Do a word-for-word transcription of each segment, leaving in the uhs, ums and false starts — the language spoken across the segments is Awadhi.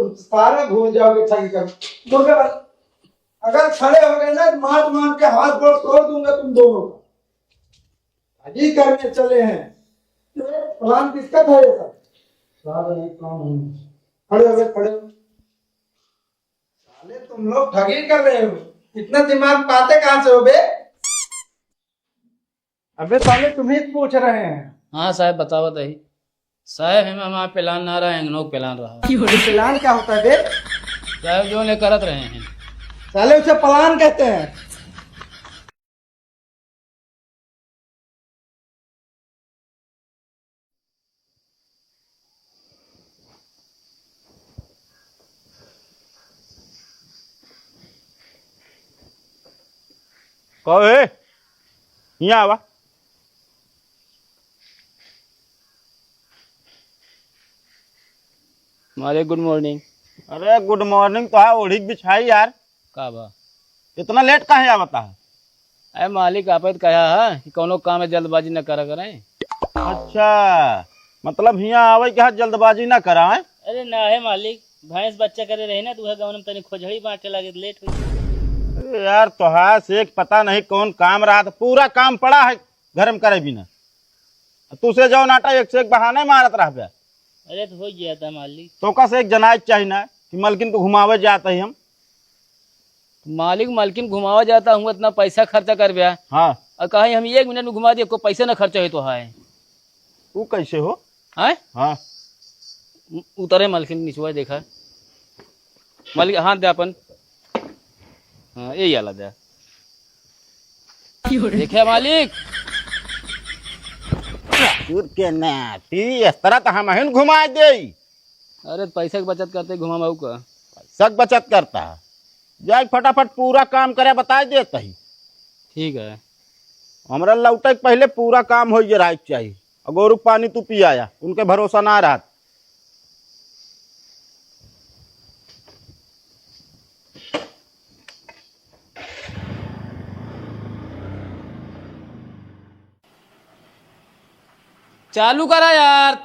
तुम सारे भूल जाओगे ठगी कर। मुर्गा बन-, अगर खड़े हो गए ना, मार मार के हाथ गोड़ तोड़ दूंगा तुम दोनों का। ठगी करने चले हैं। ये प्लान किसका था ये सब? सारे एक काम होंगे। खड़े हो गए, खड़े हो। साले तुम लोग ठगी कर रहे हो। इतना दिमाग पाते कहाँ से हो बे? अबे साले, तुम्हें पूछ रहे हैं। हाँ साहेब, बतावत ही। साहेब, हम हमारा प्लान ना रहा, एंगनो प्लान रहा। ये प्लान क्या होता है बे? साहेब, जो ने करत रहे हैं। साले, उसे प्लान कहते हैं। कहो ए, हियाँ आवा। मालिक, गुड मॉर्निंग। अरे, गुड मॉर्निंग तो है, ओढ़ी के बिछाई यार। का बा? इतना लेट काहे आवता है? अरे मालिक, आपे तो कहा है कि कौनो काम में जल्दबाजी न करा करें। अच्छा, मतलब हियाँ आवे के यहाँ जल्दबाजी ना करा है? अरे ना है मालिक, भैंस बच्चा करे रही ना, तो वह गाँव में तनी खोजड़ी बांटे लागे, लेट हुई। अरे यार, तोहार से एक पता नहीं कौन काम रहा था, पूरा काम पड़ा है घर में करे बिना। तू से जौन आटा एक से एक बहाने मारत रहबे। अरे तो हो गया था मालिक। तो का से एक जनाए के चाही ना कि मलकिन को घुमावे जात ही हम। मालिक, मलकिन घुमावे जाता हूँ, इतना पैसा खर्चा करबे। हाँ। और कहा हम एक मिनट में घुमा दिए, कोई पैसा ना खर्चा होई तो है। वो कैसे हो? हैं? हाँ। उ-, उतरे मलकिन निचवा देखा। मालिक, हाथ दे अपन। हाँ, यही आला दे। देखे मालिक। चूर के नाती, इस तरह तो हम ही घुमा दे। अरे, पैसा के बचत करते घुमा मऊ का। पैसा के बचत करता है। जाए फटाफट पूरा काम करे, बताए देता ही। ठीक है। हमरा लौटे के पहले पूरा काम हो जाए चाहिए। अगोरू पानी तू पियाया, उनके भरोसा ना रहत। चालू करा यार।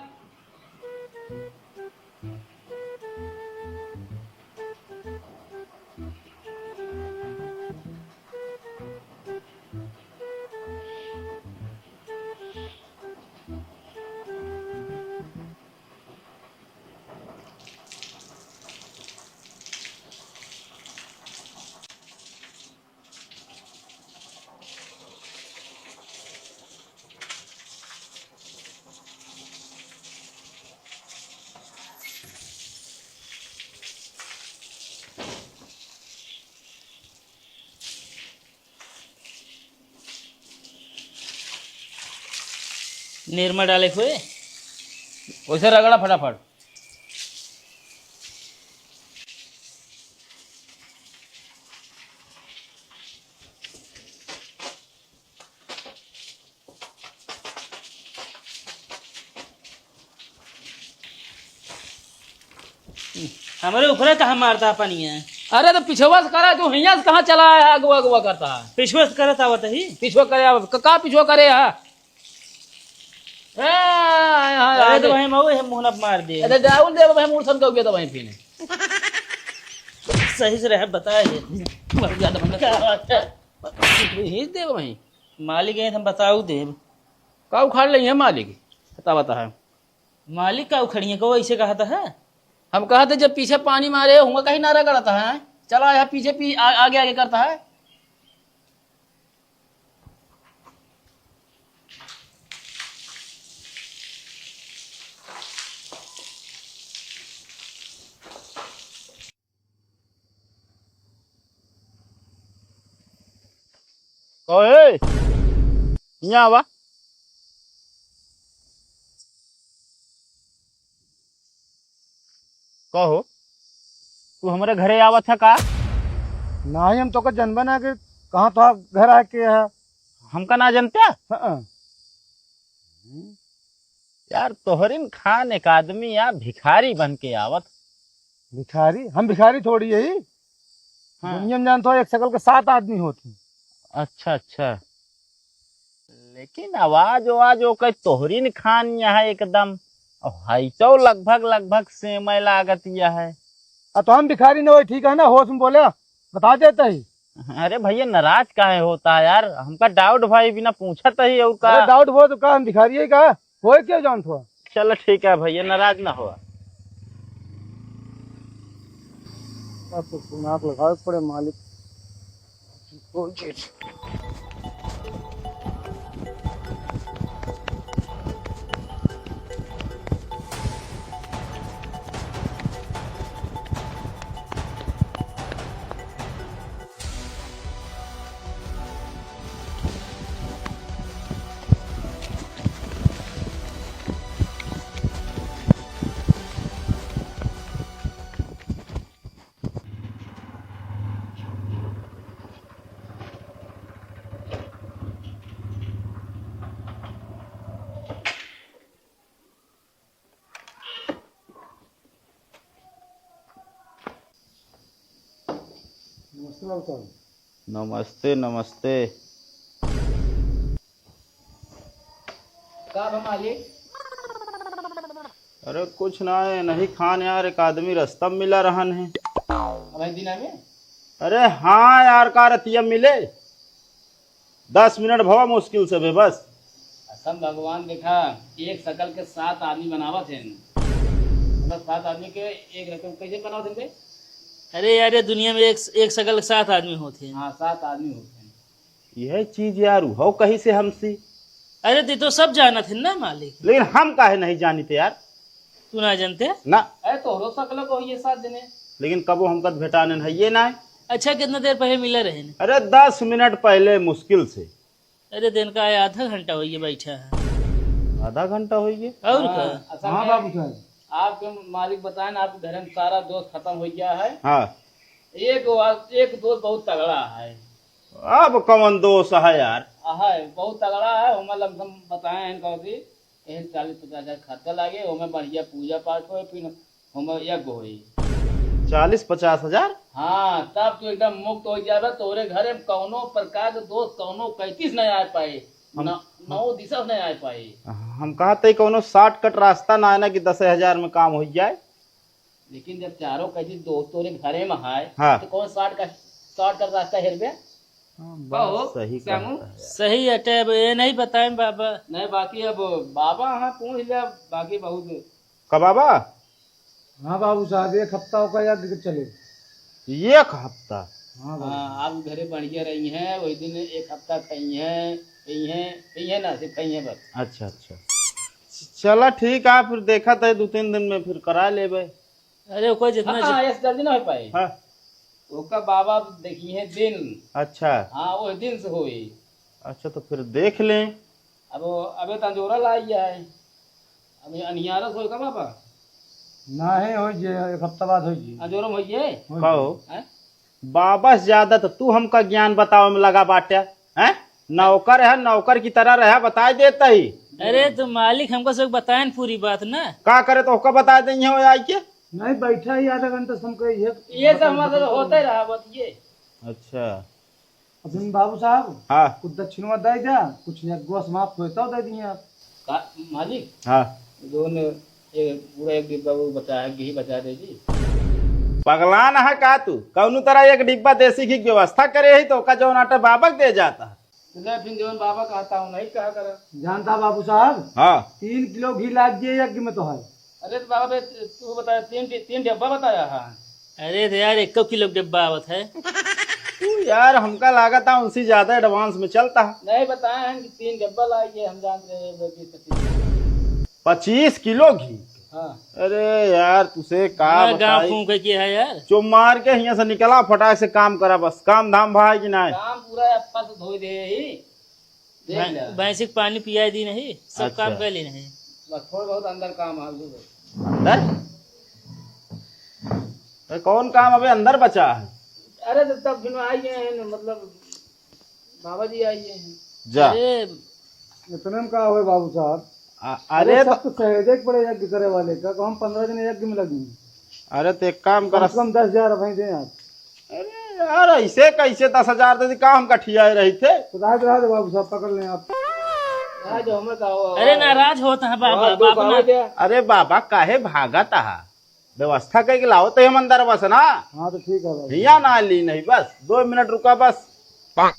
निरमा डाले हुए। वैसे रगड़ा फटाफट। हमरे ऊपरे कहाँ मारता है पनिया? अरे तो पिछवा से करा, तू हियाँ से कहाँ चला आया, अगुआ अगुआ करता है। पिछवा से करत आवत ही। पिछवा करे आवत, क-, का पिछवा करे है? ए, हाँ, अरे तो आगे। वहीं मऊ है, मुँह ना मार दे। अरे डाउन दे, वहीं मूर्छन का उगे तो वहीं पीने। सही से रहे, बताए। मर जा तो बंदा। क्या बात है? भेज दे वहीं। मालिक है, हम बताऊ देब। का उखाड़ ले है मालिक? बता, बता है। मालिक का उखड़िए को ऐसे कहत है? हम कहत है, जब पीछे पानी मारे, हुआ कहीं नारा गड़ता है। चला यहाँ पीछे पी-, आ-, आगे, आगे करता है। कहो, ए, हियाँ आवा। कहो, तू हमरे घरे आवत है का? नाही, हम तोका जनबे ना कि कहाँ तो घर आके है। हमका ना जनते? हाँ। यार, तोहरिन खान एक आदमी या भिखारी बन के आवत। भिखारी? हम भिखारी थोड़ी है। हाँ। दुनिया में जानत हो, एक शकल के सात आदमी होत हैं। अच्छा, अच्छा। लेकिन आवाज, आवाज ओकर तोहरिन खान यहाँ एकदम, और हाइटो लगभग, लगभग सेम लागत यह है। अब तो हम भिखारी न होई, ठीक है ना, होश में बोले, बता देता ही। अरे भैया, नाराज काहे होता है यार? हमका डाउट भाई बिना पूछत ही और का? अरे डाउट हो तो का, हम भिखारी है का? होए क्या जानत हो? चलो ठीक है भैया, नाराज ना हो। अब तो दिमाग लगावे पड़े मालिक। नमस्ते बाबू साहब। नमस्ते, नमस्ते। का बा मालिक? अरे कुछ ना है, नहीं खान यार, एक आदमी रास्ता में मिला रहन है। अबे दिना में? अरे हाँ यार, का रतिया मिले? दस मिनट भवा मुश्किल से बे बस। असम भगवान देखा, एक शकल के सात आदमी बनावत हैं। मतलब सात आदमी के एक रकम कैसे बनावत हैं बे? अरे यार, ये दुनिया में एक, एक शकल के सात आदमी होते हैं। हाँ, सात आदमी होते हैं। यह चीज यार, हो कहीं से हमसे? अरे, ते तो सब जानत हैं ना मालिक। लेकिन हम काहे नहीं जानित यार? तू ना जानते? ना। अरे, तोहरो सकल को ये साथ देने। लेकिन कबो हमका भेटाने है ये ना। अच्छा, कितना देर पहले मिला रहे ने? अरे, दस मिनट पहले मुश्किल से। अरे, दिन का आधा घंटा होइए बैठा है। आधा घंटा होइए? और हाँ, का? असल हाँ, में बाबू साहब। आपके मालिक बताए ना, आपके घर में सारा दोस्त खत्म हो गया है। हाँ। एक वा-, एक दोस्त बहुत तगड़ा है। अब कौन दोस्त है यार? है, बहुत तगड़ा है। हमें लमसम बताए हैं, कहो कि यही चालीस पचास हजार खर्चा लागे, ओमे बढ़िया पूजा पाठ होए, फिर ओमे यज्ञ होई। चालीस पचास हजार? हाँ, तब तू एकदम मुक्त हो जाबे। तोरे घरे में कौनो प्रकार के दोष, कौनो कैंतीस नहीं आ पाए, हम न-, नौ दिशा नहीं आ पाए। हम कहा तई कौनो शॉर्टकट रास्ता ना है ना कि दस हजार में काम हो जाए। लेकिन जब चारों कैंतीस दोस्त तोरे घरे में है, हाँ। तो कौन शॉर्ट का, शॉर्ट का रास्ता हेरबे? हाँ, बात कहो, सही श्यामू। कहता है। सही अटे, अब ये नहीं बताएं बाबा। नहीं, बाकी अब बाबा हाँ पूछ ले, बाकी बहुत। का बाबा? हाँ बाबू साहब, एक हफ्ता होगा यज्ञ के चले। एक हफ्ता? हाँ बाबू। हाँ, आप घरे बढ़िया रही हैं, वही दिन एक हफ्ता खाई हैं, पी हैं, पी हैं ना, सिर्फ खाई हैं बस। अच्छा, अच्छा। चला ठीक है, फिर देखा तय दो तीन दिन में फिर करा लेबे। अरे ओकर जितना हाँ, जि- हाँ, ऐसे जल्दी ना हो पाए। हाँ। ओकर बाबा देखी हैं दिन। अच्छा। हाँ, वो दिन से होई। अच्छा, तो फिर देख लें। अब वो, अबे तो अंजोरा लाई है। अब ये अनियारस होई का बाबा? नाही, होई जे, एक हफ्ता बाद होई जे। अंजोरा में होई जे? होई का जे। हो? हैं? बाबा से ज्यादा तो तू हमका ज्ञान बतावे में लगा बाटे, हैं? नौकर है, नौकर की तरह रहे, बताई देता ही। अरे तो मालिक हमको सब बताएन पूरी बात ना। का करे तो ओका बताई दे यहाँ आई के? नहीं, बैठा ही आधा घंटा से हमको ये ये सब हमारे साथ होता ही रहा, बस ये। अच्छा। अब तुम बाबू साहब, हाँ। कुछ दक्षिणवा दे जा, कुछ यज्ञवा समाप्त होता दे दिए आप। का, मालिक? हाँ। जोन ये पूरा एक डिब्बा वो बचा है, घी बचा दे जी। पगलान है का तू? कौनो तरह एक डिब्बा देसी घी की व्यवस्था करे ही तो का जौन आटा बाबक दे जाता है। तो ले फिर जौन बाबा कहता हूँ, नहीं कहा करा। जानता बाबू साहब? हाँ। तीन किलो घी लाग गए यज्ञ में तो है। अरे तो बाबा बे, तू बताया तीन डि-, तीन डिब्बा बताया है। अरे तो यार, एक किलो डिब्बा आवत है। तू यार, हमका लागत है उनसे ज्यादा एडवांस में चलता है। नहीं बताए हैं कि तीन डिब्बा लाइए, हम जानते हैं वो बीस पच्चीस। पच्चीस किलो घी? हाँ। अरे यार, तुसे का हाँ, गाँव बताई? फूंक के है यार। चुप मार के हियां से निकला, फटाक से काम करा बस। काम धाम भाई कि नाय? काम पूरा अच्छा से धोई दे ही। देख भै-, ले। भैंसी के पानी पियाई दी नहीं, सब अच्छा। काम कर ली नहीं। बस थोड़ा बहुत अंदर काम है, जो बस। अंदर? अरे कौन काम अबे अंदर बचा है? अरे तो तब फिर आई गए हैं, मतलब बाबा जी आई गए हैं। जा। अरे इतने में का होए बाबू साहब? आ, अरे अरे तो सब तो सहेजे के पड़े यज्ञ करे वाले का, तो हम पन्द्रह दिन यज्ञ में लगी। अरे तो एक काम कर। कम से कम दस हजार रुपये दें आप। अरे यार, ऐसे कैसे दस हजार दे दी? का हम कठियाए रही थे? तो राज, राज बाबू साहब पकड़ लें आप। राज हमें का हो? अरे नाराज होता है बाबा, बाबा ना। अरे बाबा, काहे भागत आहा? व्यवस्था कइके लाओ तो हम अंदर बस ना। हाँ, तो ठीक है भाई। हियाँ ना ली नहीं, बस दो मिनट रुका बस। आ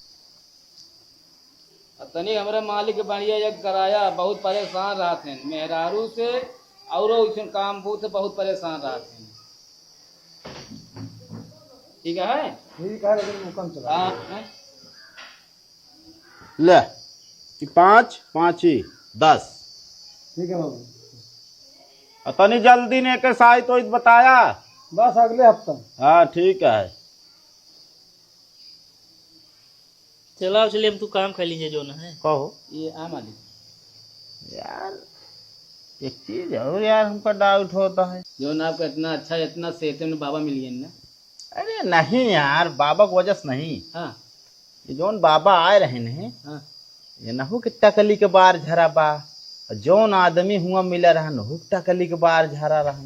तनी हमरे मालिक के बढ़िया एक कराया, बहुत परेशान रहत हैं मेहरारू से, औरो इसन काम बहुत से बहुत परेशान रहत हैं। ठीक है? ठीक है, लेकिन मुकम चला। हाँ, हैं? ले, ई पाँच, पाँच ही, दस। ठीक है बाबू। आ तनी जल्दी ने के साइत ओइत बताया। बस अगले हफ्ता। हाँ, ठीक है। चला, चलिए, हम तू काम कर लीजिए जो ना है। कहो। ये आ मालिक। यार, एक चीज और यार, हमका डाउट होता है। जो ना आपका इतना अच्छा, इतना सेहतमंद बाबा मिल गए ना। अरे नहीं यार, बाबा की वजह से नहीं। हाँ। ये जौन बाबा आए रहे नहीं, हाँ। ये नहु के टकली के बार झरा बा, जौन आदमी हुआ मिला रहा, नहु के टकली के बार झरा रहा।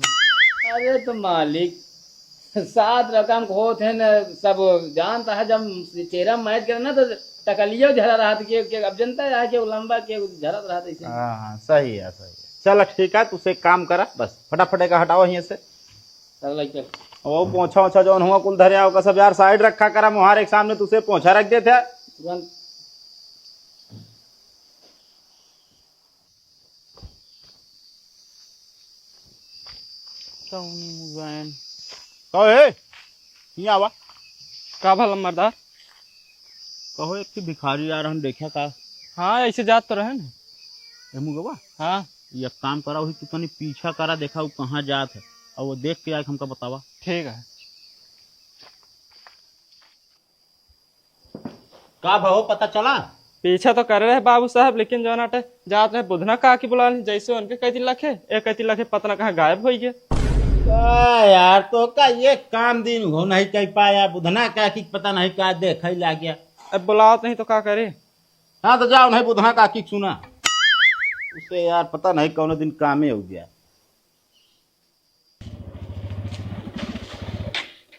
अरे तो मालिक, सात रकम के होत है न, सब जानता है, जब चेहरा मैच करे ना तो टकलियो झरा रहा था, के, के, अब जनता है कि लंबा के झरा रहा था इसे। हाँ, हाँ, सही है, सही है। चल ठीक है, तू से एक काम करा, बस फटाफट का हटाओ यहीं से। चल, चल। वो पोछा ओछा जौन हुआ कुल धरे आओ का सब यार, साइड रखा करा, मुहार एक सामने तुझसे पोछा रख देते हैं। तुरंत। कहो हे, हियाँ आवा। का भला मर्दा? कहो, एक ठे भिखारी यार हम देखा का। हाँ, ऐसे जात तो रहे न। ए मुगवा? हाँ। ये एक काम करा, वही तू तनी पीछा करा, देखा वो कहाँ जात है, और वो देख के आके हमका बतावा। ठीक है। का भा हो, पता चला? पीछा तो करे रहे बाबू साहब, लेकिन जौन आटे जात रहे बुधना काकी बुला ली, जैसे उनके कहती लखे, ए कहती लखे पता ना कहाँ गायब होइ गया। का यार, तो का ये काम दिन हो नहीं कह पाया, बुधना काकी पता नहीं का देखे लाग गया। अब बुलावत नहीं तो का करे? हाँ तो जाओ नहीं बुधना काकी सुना, उसे यार पता नहीं कौन दिन कामे हो गया।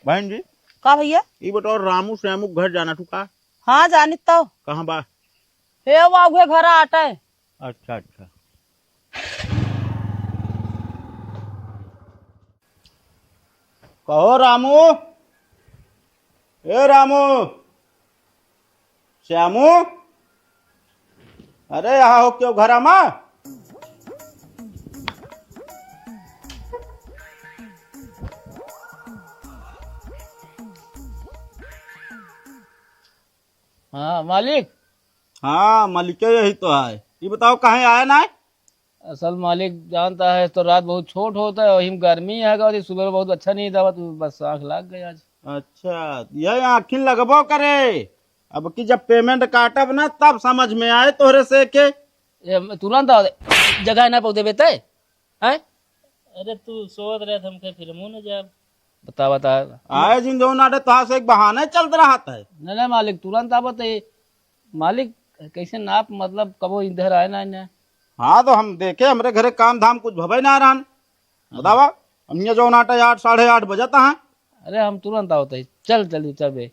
बहन जी। का भैया? ई बताओ, रामू श्यामू के घर जाना ठू का? हाँ, जानित तो। कहाँ बा? हे, वो उहे घर आटे। अच्छा, अच्छा। कहो रामू, ए रामू, श्यामू, अरे यहाँ हो क्यों घरा मा? हाँ मालिक। हाँ मालिक, यही तो है। ये बताओ कहाँ आया ना? असल मालिक जानता है तो रात बहुत छोट होता है, वही में गर्मी है और सुबह बहुत अच्छा नींद आवा तो बस आँख लाग गई आज। अच्छा, यह आँखिन लगबो करे। अब की जब पेमेंट काटब ना तब समझ में आए तोहरे से के। ये तुरंत आओ, जगह ना पहुँचे बेटे, हैं? अरे तू सोत रहे थे, हमके फिर मुँह न जाब। बता, बता। आए जिन जो नाटे तोहार से एक बहाना चलत रहत है। नहीं, नहीं मालिक, तुरंत आवत है। मालिक, कैसे नाप, मतलब, कबो इधर आए ना, ना। हाँ, तो हम देखे, हमरे घरे काम धाम कुछ भवे ना रहन। हाँ। बतावा, हम ये जो नाटे आठ, साढ़े आठ बजत हैं। अरे, हम तुरंत आवत है। चल, चल, चल बे।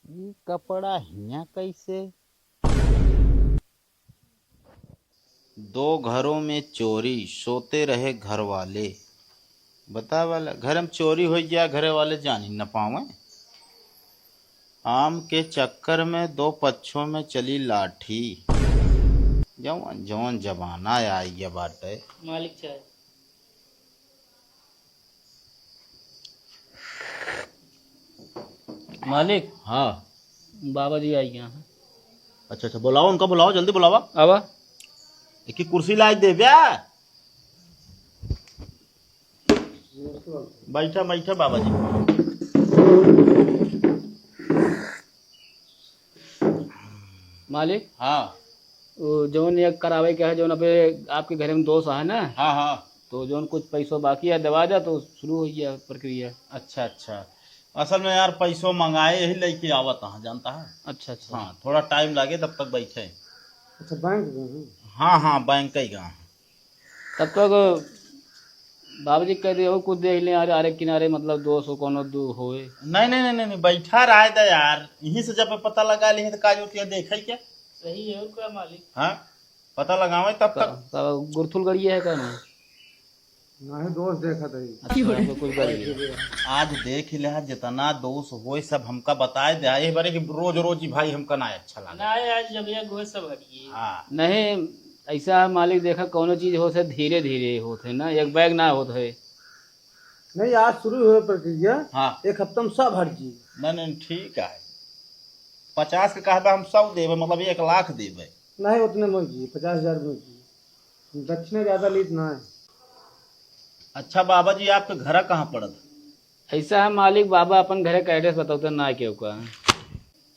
ई कपड़ा हियाँ कैसे? दो घरों में चोरी, सोते रहे घर वाले। बतावा ला, घर में चोरी होइ गया, घरे वाले जानी न पावे। आम के चक्कर में दो पक्षों में चली लाठी। जवन, जवन जमाना आइ गया बाटे। मालिक चाय। मालिक। हाँ। बाबा जी आई गया है। अच्छा, अच्छा, बुलाओ, उनका बुलाओ, जल्दी बुलावा। आवा। एक ही कुर्सी लाइ दे बे। बैठा, बैठा बाबा जी। मालिक। हाँ। वो जौन ये करावे के है, जौन अबे आपके घरे में दोष है ना? हाँ, हाँ। तो जौन कुछ पैसो बाकी है, दवा जा तो शुरू होइ गया प्रक्रिया। अच्छा, अच्छा। असल में यार पैसो मंगाए यही लेके आवत हाँ, जानता है? अच्छा, अच्छा। हाँ, थोड़ा टाइम लागे तब तक बैठे। अच्छा, बैंक गए हैं? हाँ, हाँ, बैंक ही गए हैं। तब तक बाबूजी कह दे, "हो कुछ देख ले यार, अरे किनारे मतलब दोष हो, कोनो दू होए।" नहीं, नहीं, नहीं, नहीं, नहीं, बैठा रहे दे यार, यहीं से जब पता लगा ले तो का जो किया देखे क्या? सही है, और का मालिक? हाँ, पता लगावे तब तक। तब गुरथुल गड़िया है का ना? नहीं, दोष देखत है। अच्छा, आपको कुछ गड़िया। आज देख ले, जितना दोष होए सब हमका बताए दे, ये बारे कि रोज रोज ही भाई हमका ना अच्छा लगे। ना, आज जब ये होए सब हटिए। हाँ। नहीं, ऐसा है मालिक, देखा कौनो चीज होत है धीरे धीरे होत है ना, एक बैग ना होत है। नहीं, आज शुरू हुए प्रक्रिया। हाँ। एक हफ्ता में सब हट जी। नहीं, नहीं, ठीक है। पचास के कहबे हम सौ देबे, मतलब एक लाख देबे। नहीं, उतने में जी, पचास हजार में जी। दक्षिणा ज्यादा लीत ना है। अच्छा बाबा जी, आपके घरा कहाँ पड़त? ऐसा है मालिक, बाबा अपन घरे का एड्रेस बतावते ना केहू का।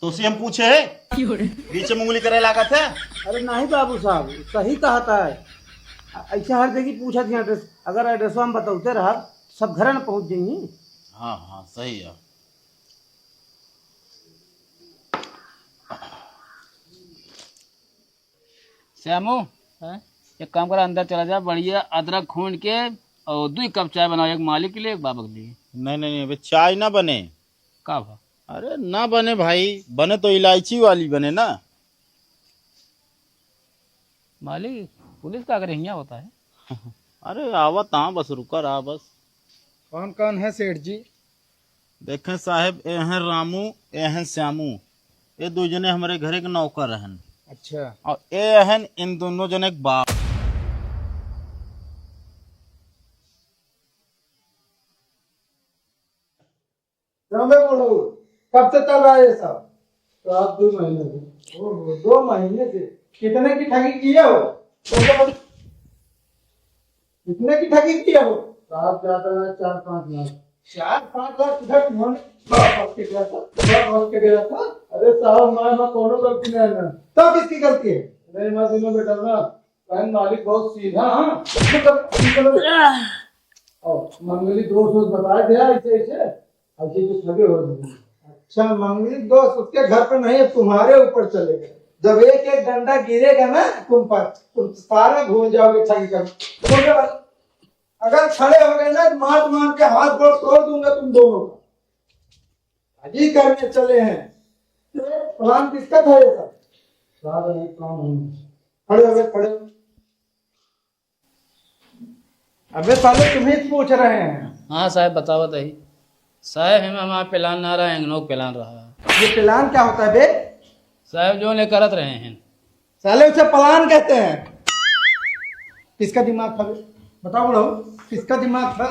तो उसे हम पूछे है? बीच में उंगली करे लागत है? अरे नहीं बाबू साहब, सही कहता है। ऐसा हर जगह पूछत है एड्रेस। अगर एड्रेस हम बतावते रहा, सब घर न पहुँच जाएंगे। हाँ, हाँ, सही है। श्यामू, हैं? एक काम करा, अंदर चला जा, बढ़िया अदरक खून के और दो कप चाय बनाओ, एक मालिक के लिए, एक बाबा के लिए। नहीं, नहीं, नहीं, अबे चाय ना बने। का भा? अरे ना बने भाई, बने तो इलायची वाली बने ना। मालिक, पुलिस का करे हियाँ होता है? अरे आवत हाँ, बस रुका रहा बस। कौन कौन है सेठ जी? देखें साहेब, ए हैं रामू, ए हैं श्यामू। ए दो जने हमरे घरे के नौकर रहन। अच्छा। और ए हन इन दोनों जने के बाप। रामे बोलो, कब से चल रहा है ये सब? तो आप दो महीने से। ओहो, दो महीने से कितने की ठगी किए हो? कितने की ठगी किए हो? साहब, ज्यादा ना, चार पाँच लाख। चार पाँच लाख किधर तुम्हारे बाप के गया था? बाप के गया था? अरे साहब, मैं, मैं कोनो गलती नहीं है। तो किसकी गलती है? नहीं, मैं दोनों बेटा ना, बहन मालिक बहुत सीधा, हाँ? मतलब, मतलब, और मंगली दोष वोष बताए थे यार, ऐसे, ऐसे। ऐसे जो ठगे हो रहे हैं। अच्छा, मंगली दोष उसके घर पे नहीं है, तुम्हारे ऊपर चलेगा। जब एक एक डंडा गिरेगा ना तुम पर, तुम सारे भूल जाओगे ठगी कर। अगर खड़े हो गए ना, मार मार के हाथ गोड़ तोड़ दूंगा तुम दोनों का। ठगी करने चले हैं। ये प्लान किसका था ये सब? साहब, ये काम हम खड़े हो गए, खड़े हो। अबे साले, तुम्हें पूछ रहे हैं। हाँ साहेब, बतावत ही। साहेब, हम हमारा प्लान ना रहा, एंगनो प्लान रहा। ये प्लान क्या होता है बे? साहेब, जो ने करत रहे हैं। साले, उसे प्लान कहते हैं। किसका दिमाग था बे? बताओ बुढ़ऊ, किसका दिमाग था?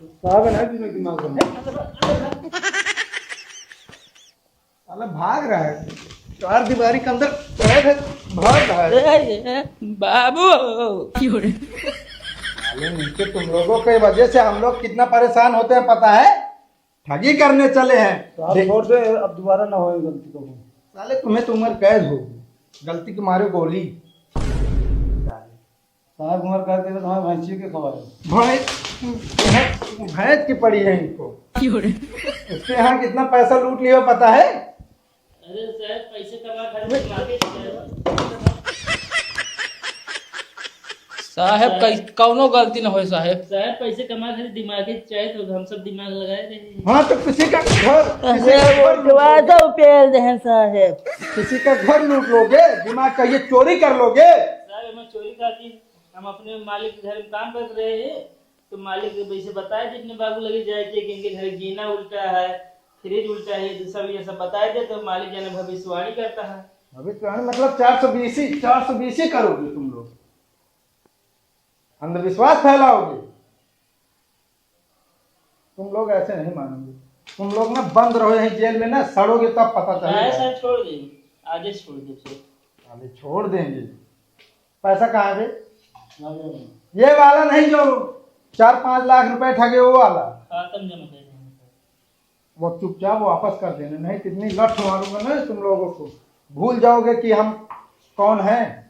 साहब है ना, जिसमें दिमाग बना। साला भाग रहा है, चार दीवारी के अंदर कैद है, भाग रहा है। ए, ए, बाबू। साले, नीचे तुम लोगों के वजह से हम लोग कितना परेशान होते हैं, पता है? ठगी करने चले हैं। तो आप छोड़ दे, अब दोबारा ना होए गलती को। साले, तुम्हें तो उम्र कैद होगी, गलती के मारे गोली। साहब, उम्र कैद के तो हमारे भैंसी के खवाए। भैंस, भैंस, भैंस की पड़ी है इनको। क्यों रे? उसके यहाँ कितना पैसा लूट लिया, पता है? अरे साहब, पैसे कमा खातिर दिमागे चाहिए। साहब, कई-, कौनो गलती न होए साहब। साहब, पैसे कमा खातिर दिमागे चाहिए, तो हम सब दिमाग लगाए रहे हैं। हाँ, तो किसी का घर, किसी अरे, का घर वो लूट लोगे? तो पेल दे हैं साहब। किसी का घर लूट लोगे, दिमाग चाहिए, चोरी कर लोगे? साहब, हमें चोरी का की हम अपने मालिक के घर में काम करत रहे हैं, तो मालिक के वैसे बताए दे अपने बाबू लगे जाए के, कि इनके घर जीना उल्टा है, फ्रिज उल्टा है, ये सब, ये सब बताए दे, तो मालिक जाने भविष्यवाणी करता है। भविष्यवाणी मतलब चार सौ बीसी, चार सौ बीसी करोगे तुम लोग, अंधविश्वास फैलाओगे। तुम लोग ऐसे नहीं मानोगे। तुम लोग ना बंद रहो यहीं जेल में ना, सड़ोगे तब पता चलेगा। नहीं सर, छोड़ देंगे, आज ही छोड़ दो सर। अरे छोड़ देंगे। पैसा कहाँ है बे? ये वाला नहीं जो चार पाँच लाख रुपए ठगे वो वाला। खाता में जमा कर देंगे सर। वो चुपचाप वापस कर देना, नहीं कितनी लठ मारूंगा ना तुम लोगों को, भूल जाओगे कि हम कौन हैं।